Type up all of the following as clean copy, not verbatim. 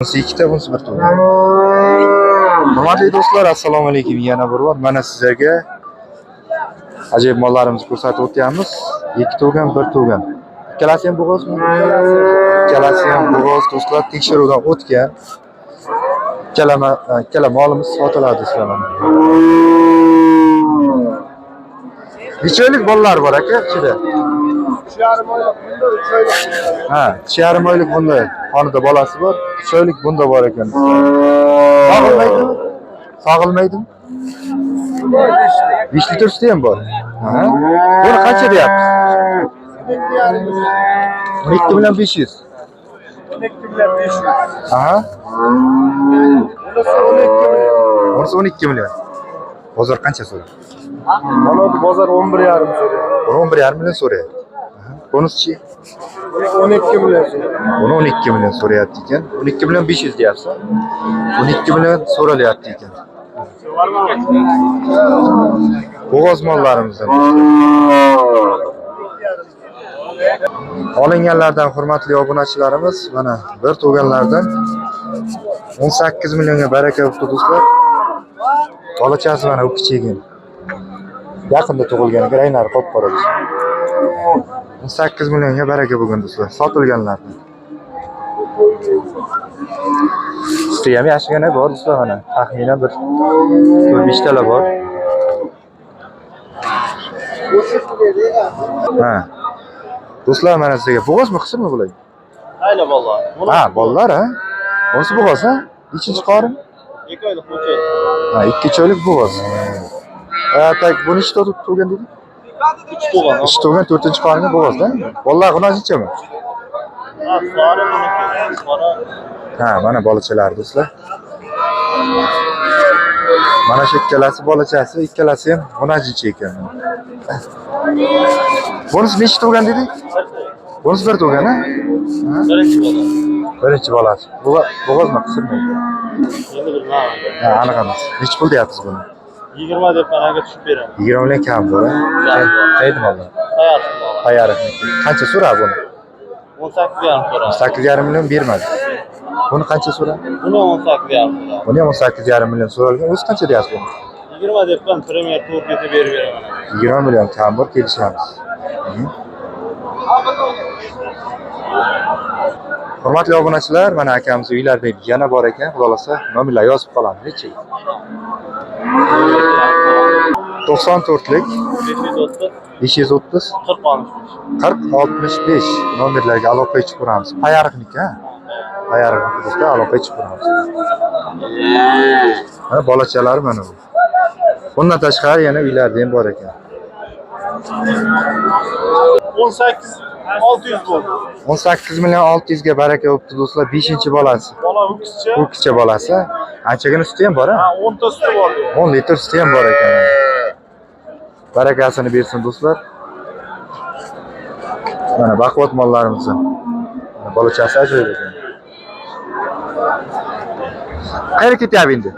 Bunisi ikkita, bunisi bir tug'gan. Hurmatli do'stlar, assalomu alaykum yana bir bor. Mana sizlarga ajoyib mollarimizni ko'rsatib o'tyapmiz. Ikki tug'gan, bir tug'gan. Ikkalasi ham bo'g'ozmi? Ikkalasi ham bo'g'oz do'stlar, tekshiruvdan o'tgan. Ikkala molimiz sotiladi do'stlar mana. Necha oylik bolalar bor aka ichida? 3,5 oylik bunda, 3 oylik bunda. Ha, 3,5 oylik bunda xonada bolasi bor, 3 oylik bunda bor ekan. Sog'ilmaydimi? Sog'ilmaydimi? 5 litr suti ham bor. Aha. Buni qancha deyapsiz? 12,5 million. 12 million 500. 12 million 500. Aha. Bunisi 12 million. Bunisi 12 million. Bozor qancha so'rayapti? Mana bu bozor 11,5 so'rayapti. Buni 11,5 million so'rayapti. Aha. Bunisichi? Buni 12 million so'rayapti. Buni 12 million so'rayapti ekan. 12 million 500 deyapsiz. 12 million so'ralyapti ekan. Bo'g'oz mollarimizdan. Olinganlardan hurmatli obunachilarimiz, mana bir tug'anlardan 18 millionga baraka bo'pti do'stlar. Bolachasi mana u kichigin. Yaqinda tug'ilgan ekan, ranglari qop-qora do'stlar. 18 millionga baraka bo'lgan do'stlar, sotilganlardan. Suti ham yaxshigina bor do'stlar mana. Taxminan bir 4-5 tala bor. Ha. Do'stlar mana sizga bo'g'ozmi, qisirmi bular? Ayla bolalar. Ha, bolalar ha. Bunisi bo'g'oz ha? Nechinchi qorin? 2 oylik 3 oy. Ha, 2 oylik bo'g'oz. Tak, buni nechta tug'gan dedik? 3 tug'an. 3 tug'gan, 4-qoringa bo'g'ozda. Bolalar g'unajinchami? Ha, sari buniki. Qora. Ha, mana bolachalar do'stlar. Mana shu ikkalasi bolachasi, ikkalasi ham g'unajincha ekan. Bunisi nechta tug'gan dedik? Bunisi bir tug'gan, ha? Birinchi bola. Birinchi bolasi. Bo'g'ozmi, qisirmi? Endi bilmadim. Ha, aniq emas. Necha pul deyapsiz buni? 20 deb managa tushib beraman. 20 million kam bor, ha? Qayerda mollar? Tayyor bola. Payariqniki. Qancha so'radi buni? 18,5 so'radi. 8,5 million bermadi. Buni qancha so'radi? Buni 18,5 so'radi. Buni ham 18,5 million so'ralgan. O'zi qancha deyapsiz buni? 20 deb ben Premier Tour deb berib beraman. 20 million kam bor, kelishamiz. Hurmatli obunachilar, mana akamiz uylarida yana bor ekan. Xudo xolasa nomerlar yozib qolamiz. Necha? 94lik 530 530 40 65. 40 65 nomerlarga aloqaga chiqib ko'ramiz. Payariqniki, ha? Payariqniki do'stlar, aloqaga chiqib ko'ramiz. Mana bolachalari mana bu. Bundan tashqari yana uylarda ham bor ekan. 18 600 bo'ldi. 18 million 600 ga baraka bo'pti do'stlar. 5-bolasi. Bola ho'kizcha. Ho'kizcha bolasi. Anchagina suti ham bor, ha? Ha, 10 ta suti bor. 10 litr suti ham bor ekan. Barakasini bersin do'stlar. Mana baquvvat mollarimizni. Mana bolachasi ajoyib ekan. Qayerga ketyapti endi?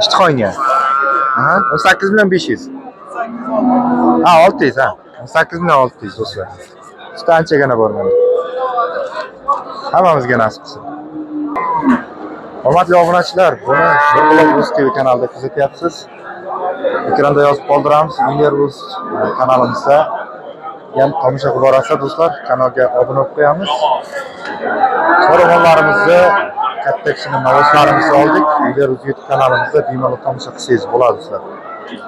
Ishtixonga. Aha, 18 million 500. Ha, 600 ha. 18 million 600 do'stlar. Suti anchagina bor mana. Hammamizga nasib qilsin. Hurmatli obunachilar, buni Mirquloq Rus TV kanalida kuzatyapsiz. Ekranda yozib qoldiramiz. Uylar Rus kanalimizda ham tomosha qilib borasizlar do'stlar. Kanalga obuna bo'lib qo'yamiz. Chorvalarimizni, katta kichkina navoslarimizni oldik. Uylar Rus YouTube kanalimizda bemalol tomosha qilsangiz bo'ladi do'stlar.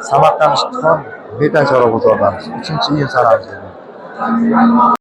Samarqand Ishtixon Metan chorva bozoridamiz. 3-iyun sanamiz.